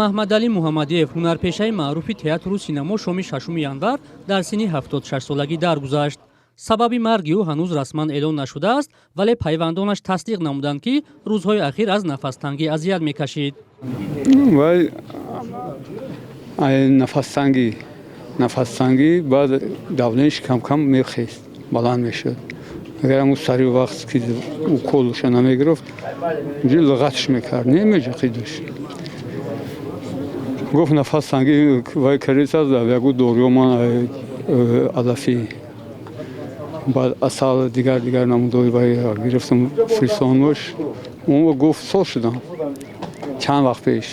Маҳмадалӣ Муҳаммадиев, ҳунарпешаи маъруфи театру синамо, шоми 6 январ дар синни 76-солагӣ даргузашт. Сабаби марги ӯ ҳанӯз расман эълон нашудааст, вале пайвандонаш тасдиқ намуданд, ки рӯзҳои ахир аз нафастангӣ азият мекашид. Вай нафастангӣ, баъд давление ш камкам мехест, баланд мешуд. Агар ҳамун сари вақт ки уколша намегирифт, луғатш мекард, немеҷақидаш. Гуфт, нафастангӣ вай кардисаз, ягу доруё ман алафӣ, баъд асал, дигар дигар намудои вай гирифтам, фиристонмуш. Гуфт, сол шудам чанд вақт пеш.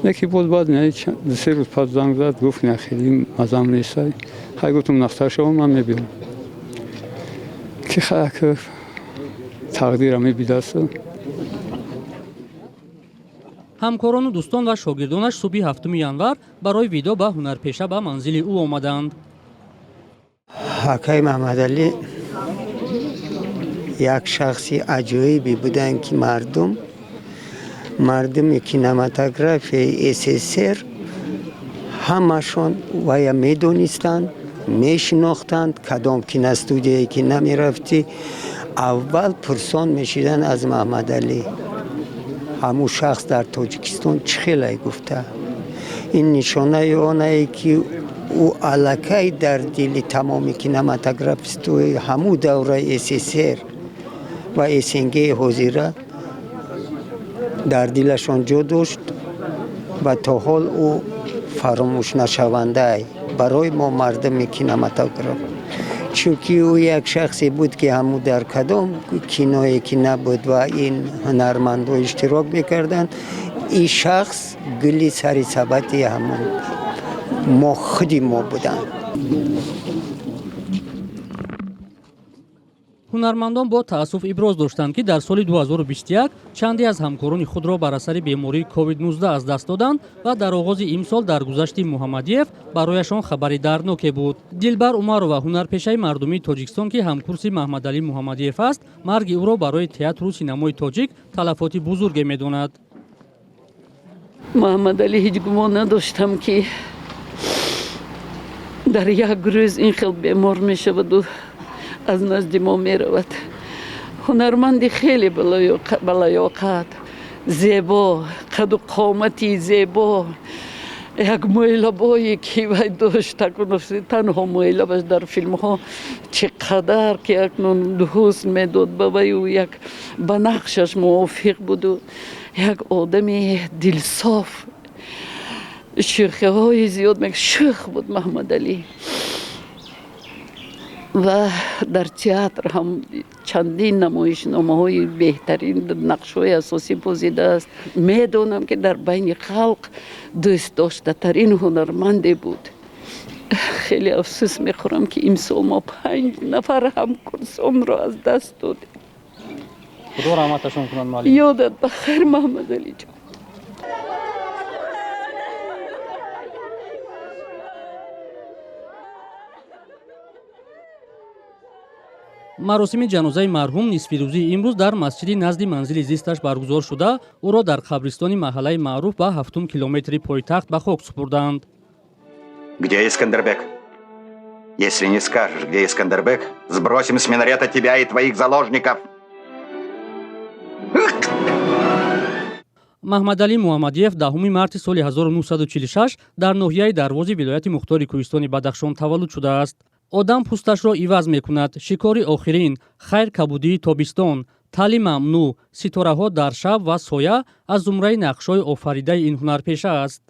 Яке боз баъд 2-3 рӯз пас занг зад, гуфт, не, хеле мазам нестай. Хай, гуфтам, нахтар шавам, ман мебиём. Ки хай, тақдира мебидаст. Ҳамкорону дӯстон ва шогирдонаш субҳи 7 январ барои видоъ ба ҳунарпеша ба манзили ӯ омаданд. Акай Маҳмадалӣ як шахси аҷоибе буданд, ки мардуми кинематографияи СССР ҳамашон вая медонистанд, мешинохтанд. Кадом киностудияе ки намерафтӣ, аввал пурсон мешиданд аз Маҳмадалӣ, ҳамун шахс дар Тоҷикистон чӣ хелай гуфта. Ин нишонаи онае, ки ӯ аллакай дар дили тамоми кинематографистои ҳамун давраи СССР ва СНГ ҳозира дар дилашон ҷо дошт ва то ҳол ӯ фаромӯшнашавандай барои мо, мардуми кинематограф, чунки ӯ як шахсе буд, ки ҳамун дар кадом киное ки набуд ва ин ҳунармандо иштирок мекарданд, ин шахс гули сари сабати ҳамун мо, худи мо буданд. Ҳунармандон бо таассуф иброз доштанд, ки дар соли 2021 чанде аз ҳамкорони худро бар асари бемории COVID-19 аз даст доданд ва дар оғози имсол даргузашти Муҳаммадиев барояшон хабари дардноке буд. Дилбар Умарова, ҳунарпешаи мардумии Тоҷикистон, ки ҳамкурси Маҳмадалӣ Муҳаммадиев аст, марги ӯро барои театру синамои тоҷик талафоти бузурге медонад. Маҳмадалӣ, ҳеҷ гумон надоштам, ки дар як рӯз ин хел бемор мешаваду аз назди мо меравад. Ҳунарманди хеле балаёқат, зебо, қаду қомати зебо, як мӯйлабое ки вай дошт, танҳо мӯйлабаш дар филмҳо чӣ қадар ки акнун ҳусн медод ба ваю, як ба нақшаш мувофиқ буду як одами дилсоф, шӯхиҳои зиёд, шӯх буд Маҳмадалӣ. Ва дар театр ҳам чандин намоишномаҳои беҳтарин, нақшҳои асосӣ бозидааст. Медонам, ки дар байни халқ дӯстдоштатарин ҳунарманде буд. Хеле афсӯс мехӯрам, ки имсол мо панҷ нафар ҳамкурсонро аз даст додем. Худо раҳматашон кунад, муаллим. Ёдат ба хайр, Маҳмадалиҷон. Маросими ҷанозаи марҳум нисфирӯзии имрӯз дар масҷиди назди манзили зисташ баргузор шуда, ӯро дар қабристони маҳаллаи маъруф ба ҳафтум километри пойтахт ба хок супурданд. Где Искандербек? Если не скажешь, где Искандербек, сбросим с минарета тебя и твоих заложников. Маҳмадалӣ Муҳаммадиев 10 марти соли 1946 дар ноҳияи Дарвози вилояти мухтори кӯҳистони Бадахшон таваллуд шудааст. «Одам пӯсташро иваз мекунад», «Шикори охирин», «Хайр, кабудии тобистон», «Тали мамнӯъ», «Ситораҳо дар шаб» ва «Соя» аз зумраи нақшҳои офаридаи ин ҳунарпеша аст.